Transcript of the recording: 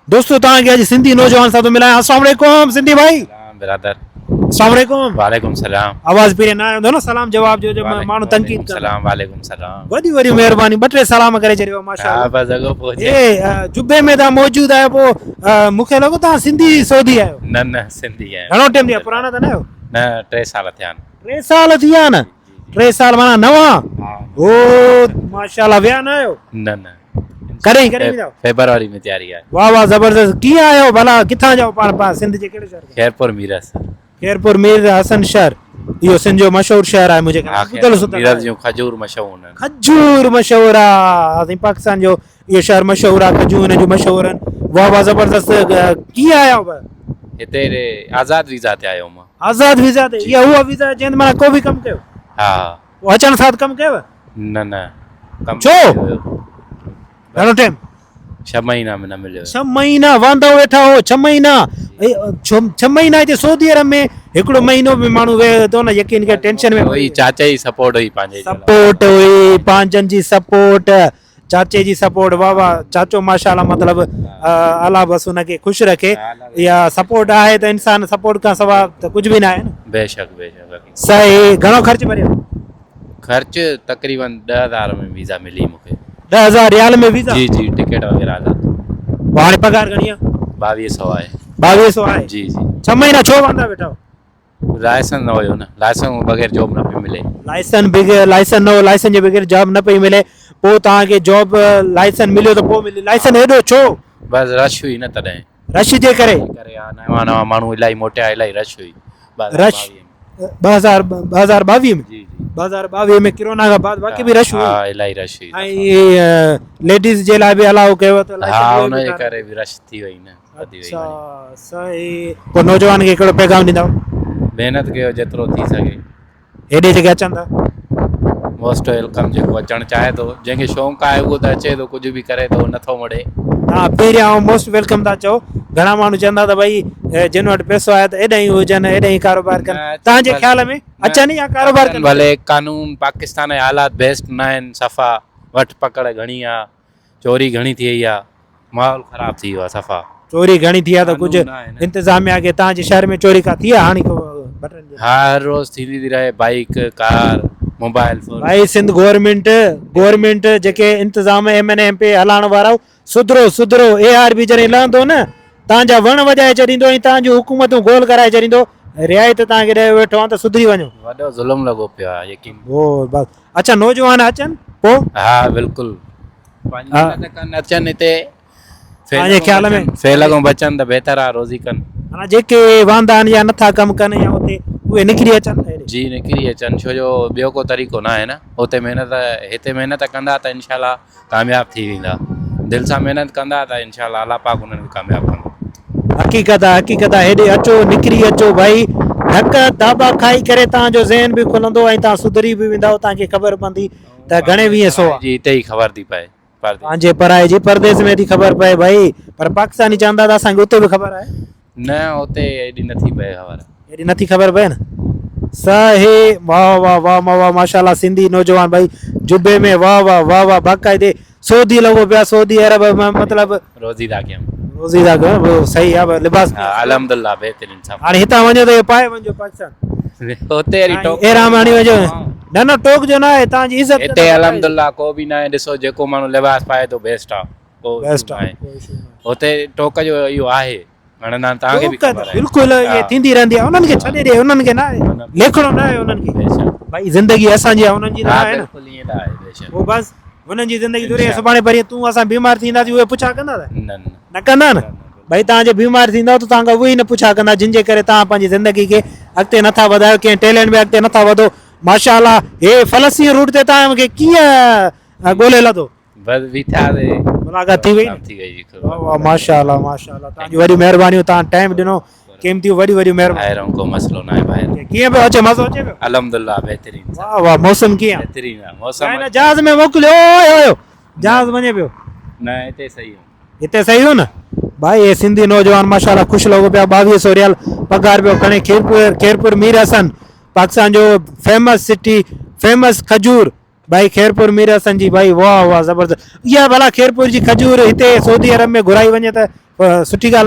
دوستو توهان کي اڄ سنڌي نوجوان سان ٿو ملايان السلام عليڪم سنڌي ڀائي. سلام برادر. السلام عليڪم. وعليڪم سلام. آواز پهرين نه آيو هوندو نه سلام جواب جو جو ماڻهو تنقيد ڪندا. سلام وعليڪم سلام. وڏي وڏي مهرباني ٻه ٽي سلام ڪري ڇڏيو ماشاءالله. ها بس اڳو پوء اي جبي ۾ توهان موجود آهيو پوء مون کي لڳو توهان سنڌي سعودي آهيو. نه نه سنڌي آهيان. گهڻو ٽيم ٿي ويو پراڻا ته نه آهيو؟ نه 3 سال ٿيا آهن. 3 سال ٿي ويا آهن 3 سال معنيٰ نوان او ماشاءالله ويا نه آهيو؟ نه نه. ڪڏهن ڪڏهن ويندا؟ فيبروري ۾ تياري آهي. واه واه زبردست ڪيئن آيو ڀلا ڪٿان جا پاڻ پاڻ سنڌ جي ڪهڙي شهر کان؟ خيرپور ميرس. خيرپور مير حسن شهر اهو سنڌ جو مشهور شهر آهي منهنجي خيال ۾ ٻڌل ستل ميرس جون کجور مشهور آهن. کجور مشهور آهي سائين پاڪستان جو اهو شهر مشهور آهي کجور هن جون مشهور آهن واه واه زبردست ڪيئن آيا آهيو هتي آزاد ويزا تي آيو مان. آزاد ويزا تي اها اها ويزا جنهن تي معنيٰ ڪو به ڪم ڪيو؟ ها. پوء اچڻ ساعت ڪم ڪيو؟ نه نه ڪم ڇو؟ گهڻو ٽيم؟ 6 مهينا ۾ نه مليو. 6 مهينا واندا ويٺا هو 6 مهينا 6 مهينا هتي سعودي عرب ۾ هڪڙو مهينو به ماڻهو ويهي ٿو نه يقين ڪر ٽينشن ۾ هئي چاچا جي سپورٽ هئي پنهنجي سپورٽ هئي پنهنجن جي سپورٽ چاچي جي سپورٽ واه واه چاچو ماشاءالله مطلب الله بس ان کي خوش رکي اها سپورٽ آهي ته انسان سپورٽ کان سوا ته ڪجهه به نه آهي نه بيشڪ بيشڪ صحيح گهڻو خرچ ڀريو؟ خرچ تقريبن 10000 ۾ ويزا ملي مون کي. 10000 ريال ۾ ويزا؟ جي جي ٽڪيٽ وغيره آزاد. پوء هاڻي پگهار گهڻي آ؟ 2200 آهي. 2200 آهي؟ جي جي. 6 مهينا ڇو واندا ويٺا هو؟ لائسنس نه هيو نه لائسنس بغير جاب نه پئي ملي. لائسنس بغير لائسنس نه هو لائسنس جي بغير جاب نه پئي ملي پوء توهان کي جاب لائسنس مليو ته پوء ملي لائسنس هيڏو ڇو؟ بس رش هئي نه تڏهن. رش جي ڪري. ڪري ها نوان نوان ماڻهو الاهي موٽيا الاهي رش هئي. رش 2022 ۾ جي جي 2022 ۾ ڪرونا کان بعد واقعي به رش هئي. ها الاهي رش هئي. ۽ ليڊيز جي لاء به الاؤ ڪيو ته ها ان جي ڪري به رش ٿي وئي نه وڌي وئي. اڇا صحيح پوء نوجوان کي ڪهڙو پيغام ڏيندؤ؟ محنت ڪيو جيترو ٿي سگهي. هيڏي جيڪي اچن ٿا. موسٽ welcome جيڪو اچڻ چاهي ٿو جنهن کي شوق آهي اهو ته اچي ٿو ڪجهه به ڪري ٿو نٿو مڙي. توهان پهريان موسٽ welcome ٿا چئو گهڻا ماڻهو چوندا ته ڀئي جن وٽ پئسو آهي ته ايڏانهن ئي هجن ايڏانهن ئي ڪاروبار ڪن توهان جي خيال ۾ اچن يا ڪاروبار ڪن. ڀلي قانون پاڪستان جا حالات بيسٽ نه آهن صفا وٺ پڪڙ گهڻي آ چوري گهڻي ٿي وئي آ ماحول خراب ٿي ويو آ صفا. چوري گهڻي ٿي آ ته ڪجهه انتظاميا کي تان جي شهر ۾ چوري ڪا ٿي آ هاڻي ڪو بٽن جي. ها هر روز ٿيندي ٿي رهي بائيڪ ڪار موبائل فون. ڀائي سنڌ گورنمينٽ گورنمينٽ جيڪي انتظام M N A M P A هلائڻ وارا سڌرو سڌرو اي آر بي جڏهن لهندو نه تان جا وڻ وڄائي ڇڏيندو ۽ تان جون حڪومتون گول ڪرائي ڇڏيندو رعايت تان کي ڏئي ويٺو آهيان ته سڌري وڃو. وڏو ظلم لڳو پيو آ يقين. هو بس اڇا نوجوان اچن پو. ها بلڪل پنهنجي محنت ڪن اچن هتي پنهنجي خيال ۾ فيل کان بچن ته بهتر آ روزي ڪن. معنيٰ جيڪي واندا آهن يا نٿا ڪم ڪن يا اتي اهي نڪري اچن ته هيڏي. جي نڪري اچن ڇو جو ٻيو ڪو طريقو نه آهي نه اتي محنت هتي محنت ڪندا ته انشاء الله ڪامياب ٿي ويندا دل سان محنت ڪندا ته انشاء الله الله پاڪ انهن کي ڪامياب ڪندو. حقيقت آ حقيقت آ هيڏي اچو نڪري اچو ڀائي ڌڪ داٻا کائي ڪري توهان جو ذهن به کلندو ۽ توهان سڌري به ويندؤ توهان کي خبر پوندي ته گهڻي ويهين سو آ. جي هتي ئي خبر ٿي پئي پرديس. پنهنجي پرائي جي پرديس ۾ ٿي خبر پئي ڀائي پر پاڪستاني چوندا ته اسان کي اتي به خبر آهي. نه اتي ايڏي نٿي پئي خبر. ايڏي نٿي خبر پئي نه. صحيح واه واه واه مان واه ماشاءالله سنڌي نوجوان ڀائي جبي ۾ واه واه واه واه باقاعدي سعودي لڳو پيا سعودي عرب ۾ مطلب. روزي ٿا ڪيون. روزي ٿا ڪيون صحيح آ لباس. ها الحمدلله بهترين سڀ. هاڻي هتان وڃو ته اهو پائي وڃجو پاڪستان. اتي وري ٽوڪ. احرام هڻي وڃو نه نه ٽوڪ جو نه آهي تان جي عزت. هتي الحمدلله ڪو به نه آهي ڏسو جيڪو ماڻهو لباس پائي ٿو بيسٽ آ ڪو بيسٽ آ اتي ٽوڪ جو اهو آهي هاڻي نه توهان کي به خبر آهي. بلڪل اهي ٿيندي رهندي آهي انهن کي ڇڏي ڏي انهن کي نه آهي ليکڻو نه آهي انهن کي ڀائي زندگي اسان جي آهي انهن جي نه آهي نه بلڪل ائين ته آهي بيشڪ پوء بس انهن جي زندگي ٿوري آهي سڀاڻي پرينء تون اسان بيمار ٿينداسين اهي پڇا ڪندا ته نه نه نه ڪندا نه ڀائي توهان جي بيمار ٿيندؤ ته توهان کان اهي ئي نه پڇا ڪندا جن جي ڪري توهان پنهنجي زندگي کي اڳتي نٿا وڌايو ڪنهن ٽيلنٽ ۾ اڳتي نٿا وڌو ماشاء الله هي فلسطين روٽ تي توهان کي ڪيئن ڳولي لڌو. بس بيٺا سي ملاقات ٿي وئي ٿي وئي جي واه واه ماشاءالله ماشاءالله توهان جون وڏيون مهربانيون توهان ٽائيم ڏنو قيمتي وڏيون وڏيون مهربانيون ڀائرن ڪو مسئلو ناهي ڀائر ڪيئن پيو اچي مزو اچي پيو الحمدلله بهترين واه واه موسم ڪيئن بهترين آ موسم نه جهاز ۾ موڪليو اوئي اوئي جهاز وڃي پيو نه هتي صحيح آ هتي صحيح هو نه ڀائي هي سنڌي نوجوان ماشاءالله خوش لڳو پيا 2200 ريال پگهار پيو کڻي خيرپور خيرپور مير حسن پاڪستان جو فيمس سٽي فيمس کجور. ڀائي خيرپور مير حسن جي ڀائي واهه واهه زبردست. اها ڀلا خيرپور جي کجور هتي سعودي عرب ۾ گهرائي وڃي ته سٺي ڳالهه.